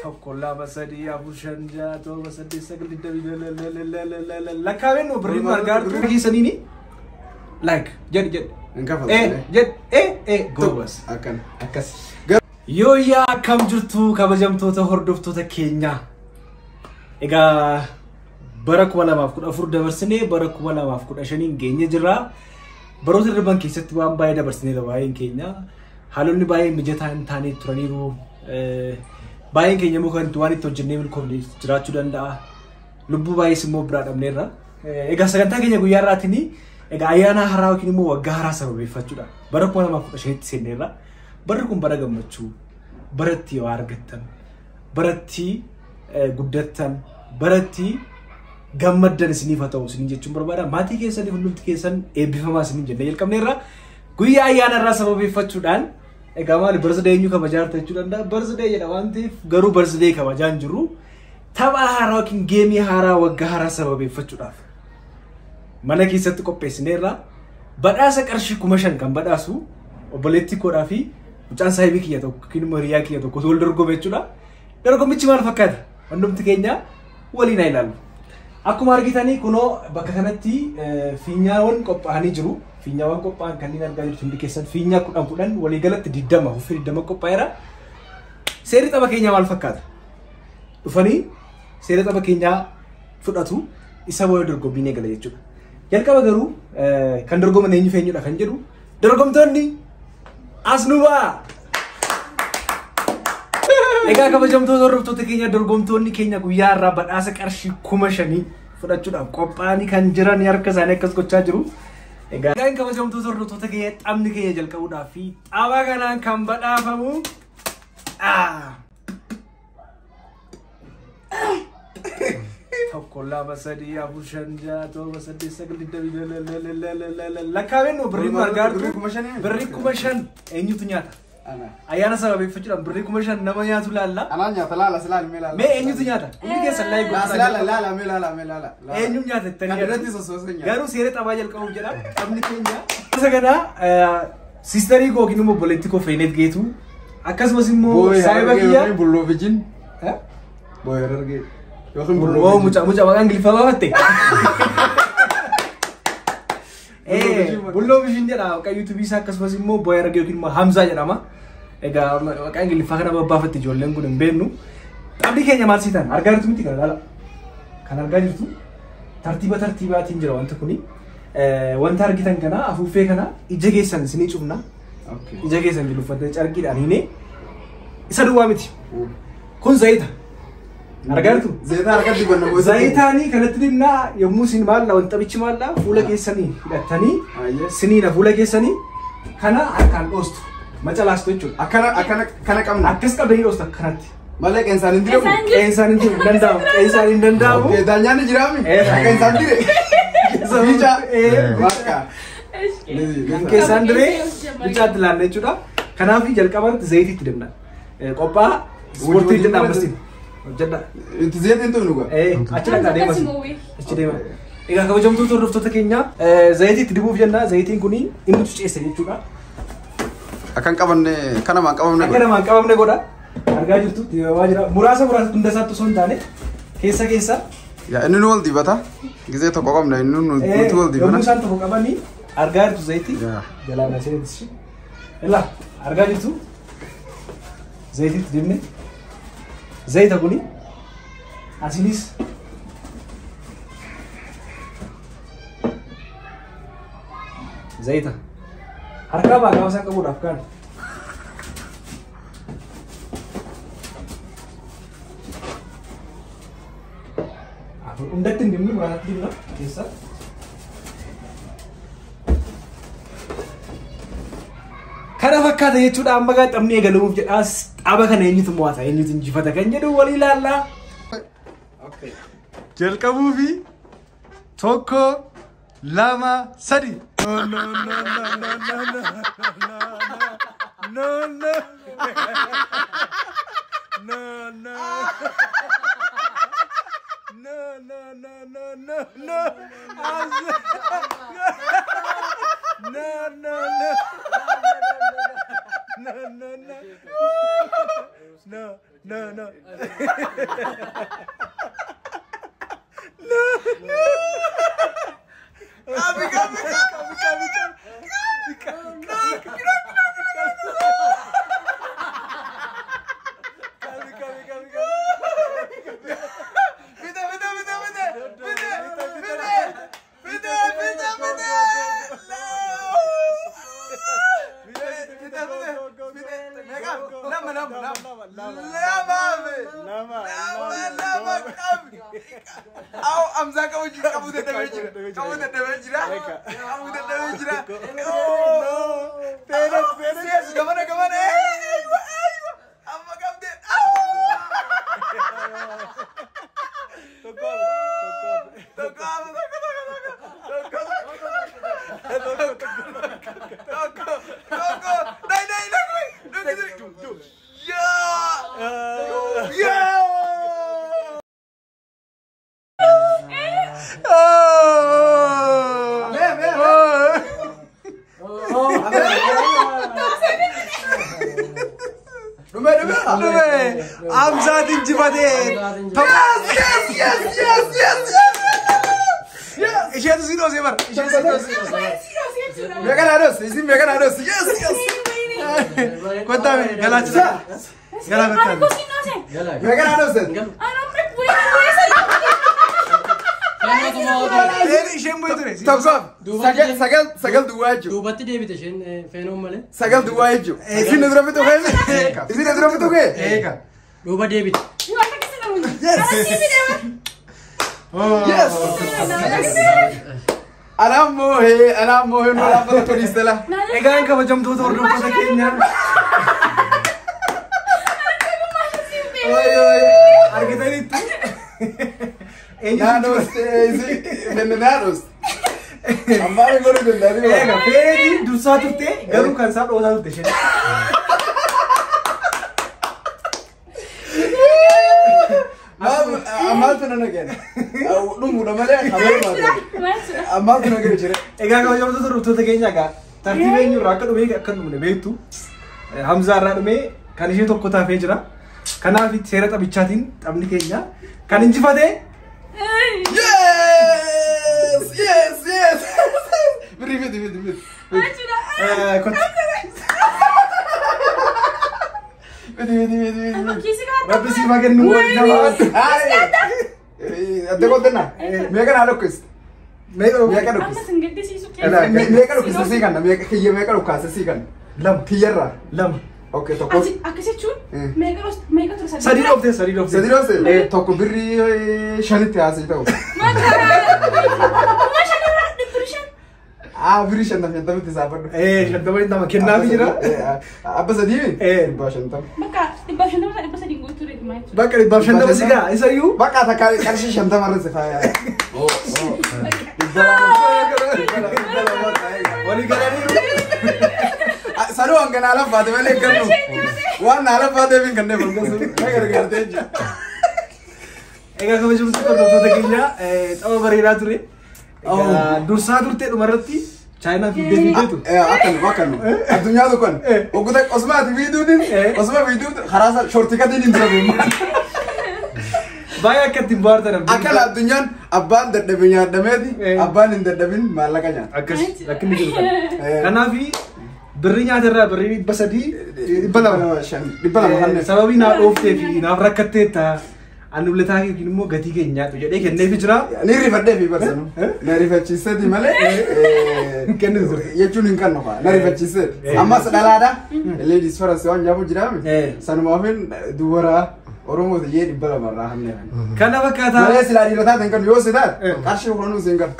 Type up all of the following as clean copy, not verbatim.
Tokko, lama, sadii, afur, shan, ja'a, torba, saddeet, sagal, 20, lakkaa'een nuu birrii nu argaa jirtu. Keessaniini like jedhi jedhi. Hin kafaltu. Jedhi goobas. Akkana. Akkas. Yooyyaa, akkam jirtu kabajamtoota hordoftoota keenyaa? Egaa bara 2014 dabarsinee bara 2015n geenye jirra. Baroota darban keessatti waan baay'ee dabarsineera baay'een keenya. Haalonni baay'ee mijataa hin taane turaniiru. Baay'een keenya immoo kan waan itti hojjennee milkoofne jiraachuu danda'a. Lubbuu baay'ees immoo biraa dhabneerra. Egaa sagantaa keenya guyyaa har'aatiin egaa ayyaana haaraa yookiin immoo waggaa haaraa sababeeffachuudha. Bara 2015tti seenneerra. Barri kun bara gammachuu, baratti waa argattan, baratti guddattan, baratti gammaddan isiniif haa ta'u isiniin jechuun barbaada. Maatii keessanii hundumti keessan eebbifamaa isiniin jennee jalqabneerra. Guyyaa ayyaana irraa sababeeffachuudhaan egaa maali birthday eenyu kabajaa jirta jechuu danda'a. Birthday jedha waan ta'eef garuu birthday kabajaa hin jiru. Tapha haaraa yookiin geemii haaraa waggaa haaraa sababeeffachuudhaaf mana keessatti qopheessineerra. Badhaasa qarshii 5,000 kan badhaasu obboleettii koodhaa fi mucaan saahibii kiyya tokko yookiin immoo hiriyaa kiyya tokko wal dorgome jechuudha. Dorgommichi maal fakkaata? Hundumti keenya waliin haa ilaallu. Akkuma argitanii kunoo bakka kanatti fiinyaawwan qophaa'anii jiru. Fiinyaawwan qophaa'an kanneen argaa jirtu hundi keessan fiinyaa 10 10 waliigalatti 20 afuuffee 20 qophaa'eera. Seerri tapha keenyaa maal fakkaata? Dhufanii seera tapha keenyaa fudhatu, isa booda dorgommiin eegala jechuudha. Jalqaba garuu kan dorgoman eenyu fi eenyudha kan jedhu dorgomtoonni as nu ba'a. Egaa kabajamtoota hordoftoota keenya, dorgomtoonni keenya guyyaa irraa badhaasa qarshii 5,000 fudhachuudhaaf qophaa'anii kan jiran harka isaanii akkas gochaa jiru. Egaa kabajamtoota hordoftoota keenya, taphni keenya jalqabuudhaaf fi tapha kanaan kan badhaafamu tokko, lama, sadii, afur, shan, ja'a, torba, saddeet, sagal, 20, lakkaa'een nuu birrii nu argaa jirtu. Birrii 5,000? Birrii 5,000 eenyutu nyaata? Ana. Ayyaana sababeeffachuudhaan birrii 5,000 nama nyaatu laalla. Anaan nyaata, laala silaali mee laala. Mee eenyutu nyaata? Hundi keessan like Laa gochuudhaan silaala laala mee laala mee laala. Eenyu nyaata jettanii Kan irratti yaaddu? sosoosee nyaata. Garuu seera taphaa jalqabuuf jedha. Taphni keenya. Isa kana siistarii koo yookiin immoo obboleettii koo Feenet Geetuu akkasumas immoo Booyee saahiba harargee kiyya. yookiin bulloo bijin. Eh? Booyee harargee yookiin Wow, bulloo bijin. mucaa maqaa Ingiliffaa baafatte. Bulloo Bishin jedha maqaa yuutuubii isaa, akkasumas immoo Booyee Harargee yookiin immoo Hamzaa jedhama. Egaa maqaa Ingiliffaa kana babbaafatte ijoolleen kun hin beeknu. Taphni keenya maal siitan? Argaa jirtu miti kana laala. Kan argaa jirtu tartiiba tartiibaatiin jira wanti kuni. Wanta argitan kana afuuffee kana ija keessan isinii cufna. Okay. Ija keessan jiru carqiidhaan hiinee isa duwwaa miti. Kun zayita. Argaa jirtu? Zayita harkatti dibanna booda. Zayitaanii kanatti dibnaa yommuu isin maalla wanti maalla fuula keessanii hidhattanii Ayyee. siniina fuula keessanii kana harkaan dhoostu, macalaastu jechuudha. Akkana akkana kana qabna. Akkas qabdanii dhoostu akkanatti. Malee qeensaan hin diramu. Qeensaan hin jiru, hin danda'amu. Qeensaan hin danda'amu. Okay, daanyaan ni jiraami. Eh. Qeensaan dire. Bicha. Eh. Bakka. Kan keessaan diree bichaatti ilaalla jechuudha. Kanaaf jalqaba irratti zayitii itti dibna. Qophaa ispoortii hojjedha ammastiin. Hojjedha. Itti zayitiin tunu gaa. Achi dhaqaa deemas. Achi deema. Egaa kabajamtoota hordoftoota keenya, zayitii itti dibuuf jenna. Zayitiin kun inni cuceessa jechuudha. Akkan qabanne kanamaan qabamne Akka namaan qabamne godha. Argaa jirtu dibamaa jira. Muraasa muraasa, hunda isaatti osoo hin taane keessa keessa. Yaa inni nu wal dibata. Gizee tokko qabna inni nu nuti wal Yommuu dibana. isaan tokko qabanii argaa jirtu zayitii. Yaa. Jalaan asirratti. Ilaa argaa jirtu zayitii itti dibne. Zayita kuni asinis zayita. Harkaa baa gaafa isaan qabuudhaaf kaan. Afur hundatti hin dibnu, muraasatti dibna keessa. Kana fakkaata jechuudha. Amma gaa taphni eegaluuf jedhaas, tapha kana eenyutu mo'ata, eenyutu injifata kan jedhu walii ilaallaa. Okay. Jalqabuu fi tokko, lama, sadi. No, no, no, no, no, no, no, no, no, no, no, no, no, no, no, no, no, no, no, no. No, no, no. No, no, no. No, no. Qabi, qabi, qabi, qabi, qabi. Qabi, qabi, qabi, qabi. Fide, fide, fide, fide. Fide, fide. Fide, fide, fide. Fide, fide. Fide. Meeqa? Lama, lama, lama. Lama, Lama, lama, lama, qabi. Aw, Hamzaa qabu jira, qabuu dadhabee jira. Qabuu dadhabee jira. Qabuu dadhabee jira. No. Feenet, feenet. Yes, gamana, gamana. Aywa, aywa. Amma qabdee. Aw. Tokko hafe, tokko hafe. Tokko hafe, tokko, tokko, tokko. Tokko, tokko. Tokko, tokko. Dai, dai, dai, dai. Dai, yaa. Yaa. Mee, mee, mee. Dhume, dhume. Dhume. Hamzaat injifatee. Yes, yes, yes, yes, yes, yes. Yes. Isheetu si dhoosee bara. Isheetu si dhoosee. Meeqa naa dhoose? Isin meeqa naa dhoose? Yes, yes. Kottaa mee galaachisa. Galaa kottaa mee. Meeqa naa dhoose? Isheen bu'ee ture. Tokko, sagal, sagal, sagal duwwaa jechuudha. Duubatti deebite isheen feenoon malee. Sagal duwwaa jechuudha. Isin nu dura fixu kee? Isin nu dura fixu kee? Eega. Duuba deebite. Yes. Anaan moohee, anaan moohee nu laafata toliistela. Egaan kabajamtoota hordoftoota keenyaa. Argitaniittu. Naa dhooste, isin fenne naa dhooste. Ammaa mi godhu danda'anii Eega feetiin dursaa turte garuu kan isaa dhoosaa turte isheen. Ammaatu na nageen. Dhumuudha malee ammaatu na gadi jira. Egaa kabajamtoota hordoftoota keenyaa egaa tartiiba eenyurraa akka dhumee akka dhumne beektu. Hamzaa irraa dhumee kan ishee tokko taafee jira. Kanaaf seera taphichaatiin taphni keenya kan injifate Yes! Yes! Yes! Birrii fidi, fidi, fidi. Kottu. Fidi, fidi, fidi, fidi. Rabbi siif haa kennu. Adda qottannaa? Meeqa naa dhokkiste? Meeqa Meeqa dhokkiste? Meeqa dhokkiste sii kanna? Meeqa kiyya meeqa dhokkaase sii kanna? Lama. Kiyyarraa? Lama. Okay, tokko. Akkas jechuun meeqa ture? Sadii dhoofte, sadii dhoofte. Sadii dhoofte? Tokko birrii shanitti haasii ta'u. Ah, birrii shantama shantamitti saafadhu. Shantama shantama kennaafi jira. Abba sadii? 150. Bakka 150 isaa 300 guutuu ture maal jechuudha. Bakka 150 si gaa isayyuu. Bakka takka qarshii 50 irra si faaya. Walii galaniiru. Sanuu hanga naa laffaate malee hin kennu. Waan naa laffaateef hin kenneef hangasu. Na gargaartee jira. Egaa kabajamtoota hordoftoota keenya tapha bareedaa ture. Egaa dursaa turte dhumarratti Chaayinaa fiigdee fiigdeetu. Akkanu akkanu. Addunyaa tokkon. Oggota osuma ati fiiduutiin osuma fiiduutiin karaa isaa shortikatiin hin dura beemaa. Baay'ee akka ittiin bohaartan abdii. Akkana addunyaan abbaan dadhabe nyaadhameeti abbaan hin dadhabin maallaqa nyaata. Akkas rakkinni jiru kana. Kanaafi birrii nyaatarraa birrii 300 200. 200 kanneen. Sababii naa dhooftee fi naaf rakkatteetta ani uletaa yookiin immoo gatii keenya nyaadhu jedhee kenneefi jira. Ni rifadhee fi barsanu. Na rifachiiseeti malee. Kennitu ture. Jechuun hin kennu faa. Na rifachiiseeti. Ammas dhalaadha. Ladies first waan jaafu jiraame. Sanuma ofiin dubara Oromoo ta'ee 200 irraa hannee. Kana fakkaataa. Malee silaa dhiira taate hin kennu yoo si taate qarshii kudhanuu si hin kennu.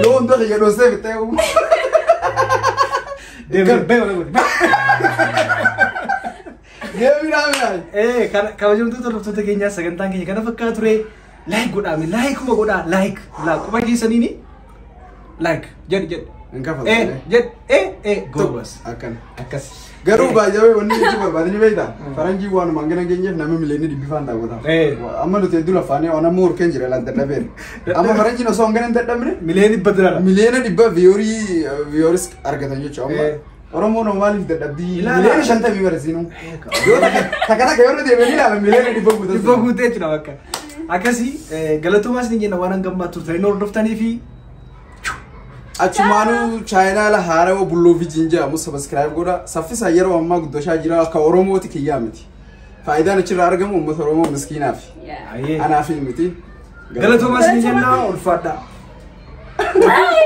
Yoo hunda kiyya dhoosee fixee. Deemee bee wala godhe. Deemii dhaabee. Kabajamtoota hordoftoota keenyaa sagantaan keenya kana fakkaata ture. Like godhaa, like kuma godhaa, like quba keessaniini like jedhi jedhi. Hin kafaltu. Jedhi goobas. Akkana. Akkas. Garuu baay'ee wanni jechuu barbaadani beektaa? Faranjii waanuma hangana geenyeef nama miliyoonni dhibbifaan daawwata. Amma nuti hedduu lafaanii waan amma horkeen jira laan dadhabeera. Amma faranjiin osoo hangana hin dadhabne Miliyoona 100 dira. miliyoona 100 viyoorii viyooris argatan jechuudha. Amma Oromoon hoo maaliif dadhabdii? Ilaala. 50 miliyoona barsiinu. Yoo takka takka yeroo deemanii ilaalan 100 miliyoona guutuu. Dhibboo guutee jechuudha bakka. Akkasii galatoomaas ni jenna waan hanga turtanii nu hordoftanii fi Achumaanuu chaayinaala haarawaa Bulloo Viijin jedhamu subscribe godha. Saffisaan yeroo ammaa guddachaa jira akka Oromooti kiyyaa miti. Faayidaan achirraa argamu uummata Oromoo miskiinaaf. Yeah. Ayyee. Anaaf miti. Galatoomaas ni jenna, ulfaadhaa.